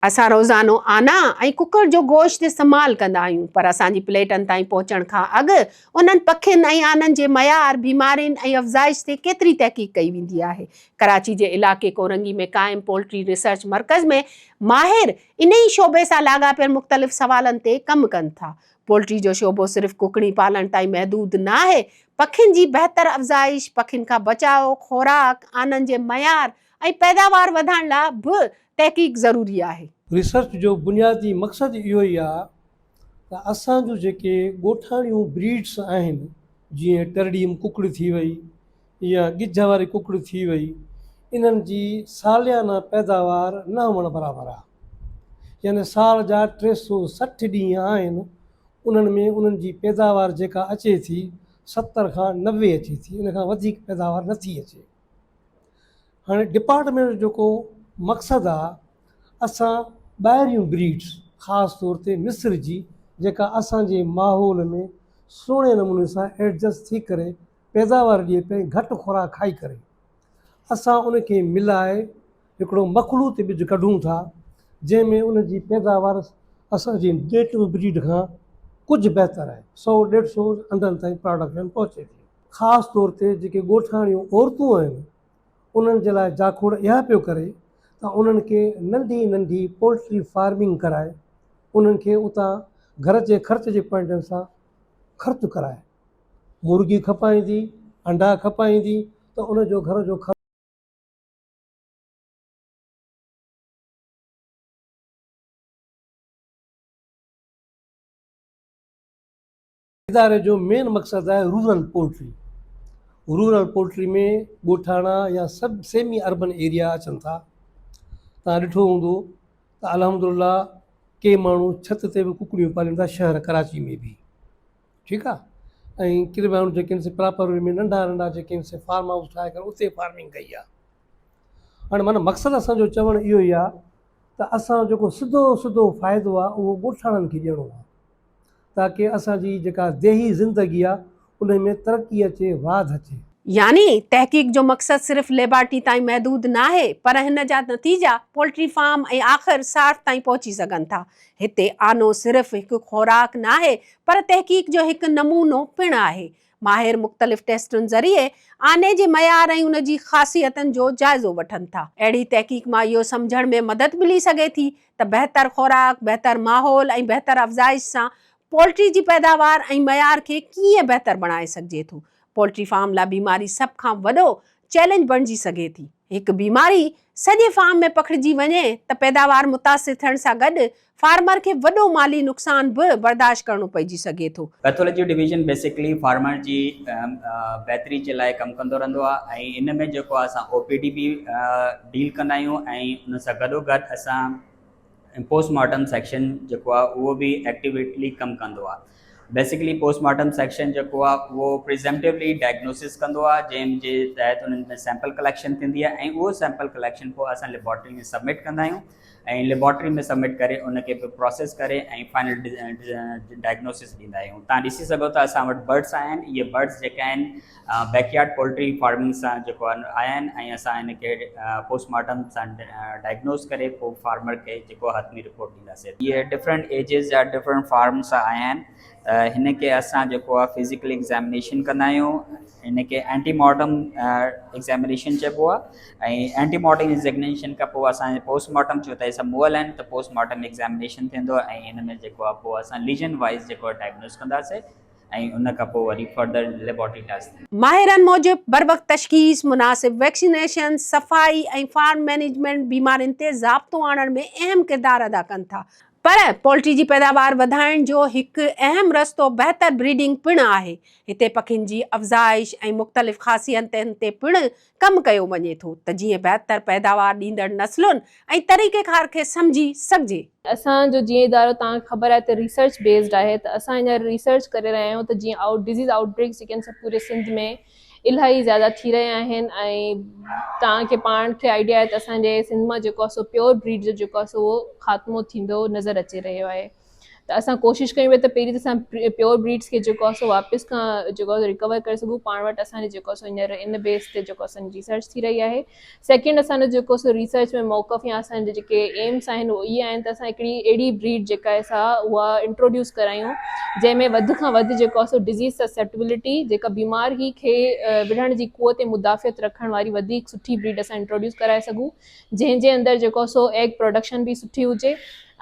اسان روزانو آنا ۽ ڪڪڙ جو گوشت استعمال ڪندا آهيون پر اسان جي پليٽن تائين پهچڻ کان اڳ انهن پکين ۽ آنن جي معيار، بيمارين ۽ افزائش تي ڪيتري تحقيق ڪئي ويندي آهي. ڪراچي جي علائقي ڪورنگي ۾ قائم پولٽري ريسرچ مرڪز ۾ ماهر انهي شعبي سان لاڳاپيل مختلف سوالن تي ڪم ڪن ٿا. پولٽري جو شعبو صرف ڪڪڙي پالڻ تائين محدود ناهي، پکين جي بهتر افزائش، پکين کان بچاء، خوراڪ، آنن جي معيار ۽ پيداوار وڌائڻ لاء به تحقيق ضروري آهي. ريسرچ جو بنيادي مقصد اهو ئي آ ته اسان جون جيڪي ڳوٺاڻيون بريڊس آهن جيئن ٽرڙيم ڪڪڙ ٿي وئي يا ڳجهه واري ڪڪڙ ٿي وئي انهن جي ساليانه پيداوار نه هئڻ برابر آ يعني سال جا 360 ڏينهن آهن انهن ۾ انهن جي پيداوار جيڪا اچي ٿي 70 کان 90 اچي ٿي ان کان وڌيڪ پيداوار نٿي اچي. هاڻي ڊپارٽمينٽ جو جيڪو مقصد آ اسان ٻاهريون بريڊس خاص طور تي مصر جي جيڪا اسان جي ماحول ۾ سهڻي نموني سان ايڊجسٽ ٿي ڪري پيداوار ڏئي پئي گهٽ خوراڪ کائي ڪري اسان ان کي ملائي هڪڙو مخلوط ٻج ڪڍون ٿا جنهن ۾ ان جي پيداوار اسان جي نيٽو بريڊ کان ڪجهه بهتر آهي سو ڏيڍ سو انڊن تائين پراڊڪشن پهچي ٿي. خاص طور تي جيڪي ڳوٺاڻيون عورتون آهن انهن جي لاء جاکوڙ اها پيو ڪري ته انهن کي ننڍي ننڍي پولٽري فارمنگ ڪرائي انهن کي اتان گهر جي خرچ جي پوائنٽن سان خرچ ڪرائي مرغي کپائيندي انڊا کپائيندي ته ان جو گهر جو خرچ اداري جو مين مقصد آهي رورل پولٽري رورل پولٽري ۾ ڳوٺاڻا يا سڀ سيمي اربن ايريا اچن ٿا تان ڏٺو هوندو ته الحمد لله ڪي ماڻهو ڇت تي به ڪڪڙيون پالين ٿا شهر ڪراچي ۾ به ٺيڪ آ ۽ ڪي ماڻهو جيڪي آهن سي پراپر وي ۾ ننڍا ننڍا جيڪي آهن سي فارم هائوس ٺاهي ڪري اتي فارمنگ ڪئي آ هاڻي معنيٰ مقصد اسانجو چوڻ اهو ئي آ ته اسان جيڪو سڌو سڌو فائدو آ اهو ڳوٺاڻن کي ڏيڻو آ تاڪه اسان جي جيڪا ديهي زندگي آ انهي ۾ ترقي اچي واڌ اچي. يعني تحقيق جو مقصد صرف ليبارٽري تائين محدود ناهي پر هن جا نتيجا پولٽري فارم ۽ آخر صارف تائين پهچي سگهن ٿا. هتي آنو صرف هڪ خوراڪ ناهي پر تحقيق جو هڪ نمونو پڻ آهي. ماهر مختلف ٽيسٽن ذريعي آني جي معيار ۽ ان جي خاصيتن جو جائزو وٺن ٿا. اهڙي تحقيق مان اهو سمجهڻ ۾ مدد ملي سگهي ٿي ته بهتر خوراڪ، بهتر ماحول ۽ بهتر افزائش سان پولٽري جي پيداوار ۽ معيار کي ڪيئن بهتر بڻائي سگهجي ٿو. پولٽري فارم لاء بيماري سڀ کان وڏو چئلينج بڻجي سگهي ٿي. هڪ بيماري سڄي فارم ۾ پکڙجي وڃي ته پيداوار متاثر ٿيڻ سان گڏ فارمر کي وڏو مالي نقصان به برداشت ڪرڻو پئجي سگهي ٿو. پيٿولوجي ڊويزن بيسڪلي فارمر جي بهتري جي لاء ڪم ڪندو رهندو آهي ۽ ان ۾ جيڪو آهي اسان او پي ڊي به ڊيل ڪندا آهيون ۽ ان سان گڏو گڏ اسان پوسٽ مارٽم سيڪشن جيڪو آهي اهو به ايڪٽيويٽلي ڪم ڪندو آهي بيسڪلي پوسٽ مارٽم سيڪشن جيڪو آهي اهو پريزمپٽيولي ڊائگنوسس ڪندو آهي جنهن جي تحت انهن ۾ سيمپل ڪليڪشن ٿيندي آهي ۽ اهو سيمپل ڪليڪشن پوء اسان ليبارٽري ۾ سبمٽ ڪندا آهيون ۽ ليبارٽري ۾ سبمٽ ڪري ان کي پوء پروسيس ڪري ۽ فائنل ڊائگنوسس ڏيندا آهيون تان ڏسي سگهو ٿا اسان وٽ برڊس آهن اهي برڊس جيڪا آهن بيڪ يارڊ پولٽري فارمنگ سان جيڪو آهي آيا آهن ۽ اسان هن کي پوسٽ مارٽم سان ڊائگنوز ڪري پوء فارمر کي جيڪو حتمي رپورٽ ڏينداسين. اهي ڊفرنٽ ايجز جا ڊفرنٽ فارم سان آيا آهن ته هن کي اسان جيڪو آهي فزيڪل ايگزامينيشن ڪندا آهيون هن کي اينٽي مارٽم ايگزامينيشن چئبو آهي ۽ اينٽي مارٽم ايگزامينيشن کان پوء اسان پوسٽ مارٽم ڇو ته هي سڀ مئل آهن ته پوسٽ مارٽم ايگزامينيشن ٿيندو ۽ هن ۾ جيڪو آهي پوء اسان ليجن وائز جيڪو آهي ڊائگنوز ڪنداسين ۽ ان کان پوء وري فردر ليبارٽري ٽيسٽ ٿيندا. ماهرن موجب بروقت تشخيص، مناسب ويڪسينيشن، صفائي ۽ فارم مئنيجمينٽ بيمارين تي ضابطو آڻڻ ۾ اهم ڪردار ادا ڪن ٿا. پر پولٽري جي پيداوار وڌائڻ جو هڪ اهم رستو بهتر بريڊنگ پڻ آهي. هتي پکين جي افزائش ۽ مختلف خاصيتن تي پڻ ڪم ڪيو وڃي ٿو ته جيئن بهتر پيداوار ڏيندڙ نسلن ۽ طريقيڪار کي سمجهي سگهجي. اسان جو جيئن ادارو توهان کي خبر آهي ته ريسرچ بيسڊ آهي ته اسان هينئر ريسرچ ڪري رهيا آهيون ته جيئن آئوٽ ڊزيز آئوٽ بريڪس جيڪي آهن سي پوري سنڌ ۾ الاهي زياده ٿي رهيا آهن ۽ توهان کي پاڻ کي آئيڊيا آهي ته اسان جي سنڌ مان جيڪو آهي سو پيور بريڊ جو جيڪو آهي سو اهو خاتمو ٿيندو نظر اچي رهيو آهي. ته اسان ڪوشش ڪيون پيا ته پهرين ته اسان پيور بريڊس کي جيڪو آهي سو واپس کان جيڪو آهي ريڪور ڪري سگهون پاڻ وٽ اسان جي جيڪو آهي سو هينئر ان بيس تي جيڪو اسان جي ريسرچ ٿي رهي آهي سيڪنڊ اسان جو جيڪو سو ريسرچ ۾ موقف يا اسان جا جيڪي ايمس آهن اهي اهي آهن ته اسان هڪڙي اهڙي بريڊ جيڪا آهي سا اها انٽروڊيوس ڪرايون جنهن ۾ وڌ کان وڌ جيڪو آهي سو ڊزيز سسيپٽبلٽي جيڪا بيماري کي وڙهڻ جي قوت ۽ مدافعت رکڻ واري وڌيڪ سٺي بريڊ اسان انٽروڊيوس ڪرائي سگهون جنهن جي اندر جيڪو سو ايگ پروڊڪشن به سٺي هجي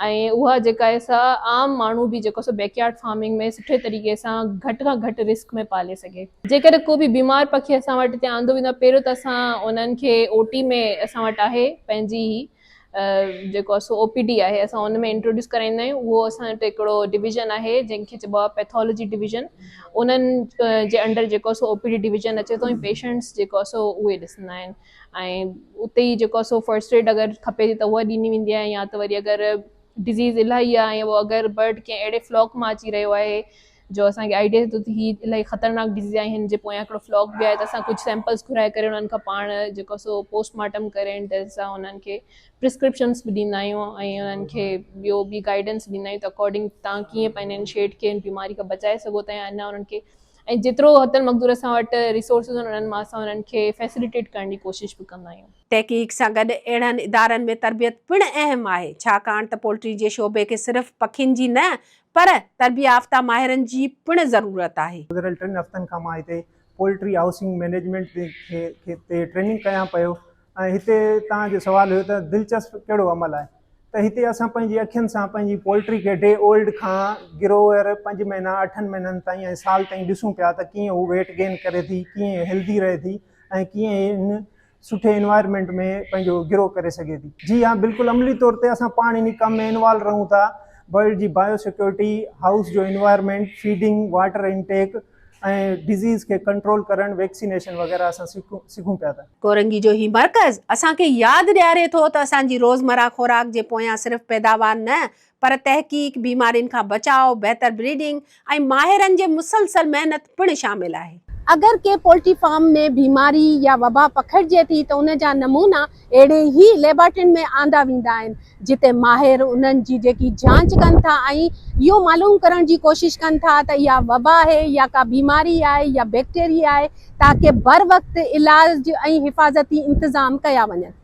۽ اها جيڪا آهي سا عام ماڻهو به جيڪو سو بيڪ يارڊ فارمنگ ۾ سٺي طريقي سان گهٽ کان گهٽ رسڪ ۾ پالي سگهي. جيڪڏهن ڪو به بيمار پکي اسان وٽ هتي آندو ويندو آهي پهريون ته اسان انهن کي او ٽي ۾ اسان وٽ آهي پنهنجي هي جيڪو آهي سو او پي ڊي آهي اسان ان ۾ انٽروڊيوس ڪرائيندا آهيون اهو اسان وٽ هڪڙو ڊويزن آهي جنهن کي چئبو آهي پيٿالوجي ڊويزن انهن جي انڊر جيڪو سو او پي ڊي ڊويزن اچي ٿو ۽ پيشنٽس جيڪو آهي سو اهي ڏسندا آهن ۽ اتي ئي جيڪو آهي سو فرسٽ ايڊ اگر کپي ٿي ته اها ڏني ويندي آهي يا ته وري اگر ڊزيز الاهي آهي ۽ اهو اگر برڊ ڪنهن اهڙي فلاڪ مان اچي رهيو آهي جو اسان کي آئيڊيا ٿئي ٿو ته هي الاهي خطرناڪ ڊزيز آهي هن جي پويان هڪڙو فلاڪ به آهي ته اسان ڪجهه سيمپلس گهرائي ڪري انهن کان پاڻ جيڪو سو پوسٽ مارٽم ڪري ۽ اسان انهن کي پرسڪرپشنس به ڏيندا آهيون ۽ انهن کي ٻيو به گائيڊنس ڏيندا آهيون ته اڪارڊنگ توهان ڪيئن پنهنجن شيڊ کي هن بيماري کان بچائي سگهو ٿا يا اڃا انهن کي ۽ جيترو حد المقدور اسان وٽ ريسورسز آهن انهن مان اسان انهن کي فيسليٽيٽ ڪرڻ جي ڪوشش به ڪندا آهيون. تحقيق سان گڏ اهڙن ادارن ۾ تربيت پڻ اهم آهي، ڇاڪاڻ ته پولٽري جي شعبي کي صرف پکين جي نه پر تربيت يافته ماهرن جي پڻ ضرورت آهي. گذريل ٽن هفتن کان مان هتي پولٽري هائوسنگ مئنيجمينٽ تي ٽريننگ ڪيان پيو ۽ هتي توهان جو سوال هيو ته دلچسپ ڪهڙو عمل آهي ته هتي اسان پنهنجي اکين سان پنهنجي پولٽري کي ڊي اولڊ کان گروئر پنج مهينا اٺن مهينن تائين ۽ سال تائين ڏسون پيا ته ڪيئن هو ويٽ گين ڪري ٿي ڪيئن هيلدي رهي ٿي ۽ ڪيئن هن سٺي انوائرمينٽ ۾ پنهنجو گرو ڪري سگهي ٿي جي ها بلڪل عملي طور تي اسان پاڻ انهي ڪم ۾ انوالو رهون ٿا برڊ جي بايو سيڪيورٽي هائوس جو environment feeding water intake ۽ disease کي ڪنٽرول ڪرڻ ويڪسينيشن وغيره اسان سکون پيا ته. ڪورنگي جو هي مرڪز اسان کي ياد ڏياري ٿو ته اسان جي روزمره خوراڪ جي پويان صرف پيداوار نه پر تحقيق، بيمارين کان بچاء، بهتر بريڊنگ ۽ ماهرن جي مسلسل محنت پڻ شامل آهي. اگر ڪنهن پولٽري فارم ۾ بيماري يا وبا پکڙجي ٿي ته ان جا نمونا اهڙي ئي ليبارٽرين ۾ آندا ويندا آهن جتي ماهر انهن جي جيڪي جانچ ڪن ٿا ۽ اهو معلوم ڪرڻ جي ڪوشش ڪن ٿا ته اها وبا آهي يا ڪا بيماري آهي يا بيڪٽيريا آهي تاڪه بروقت علاج ۽ حفاظتي انتظام ڪيا وڃن.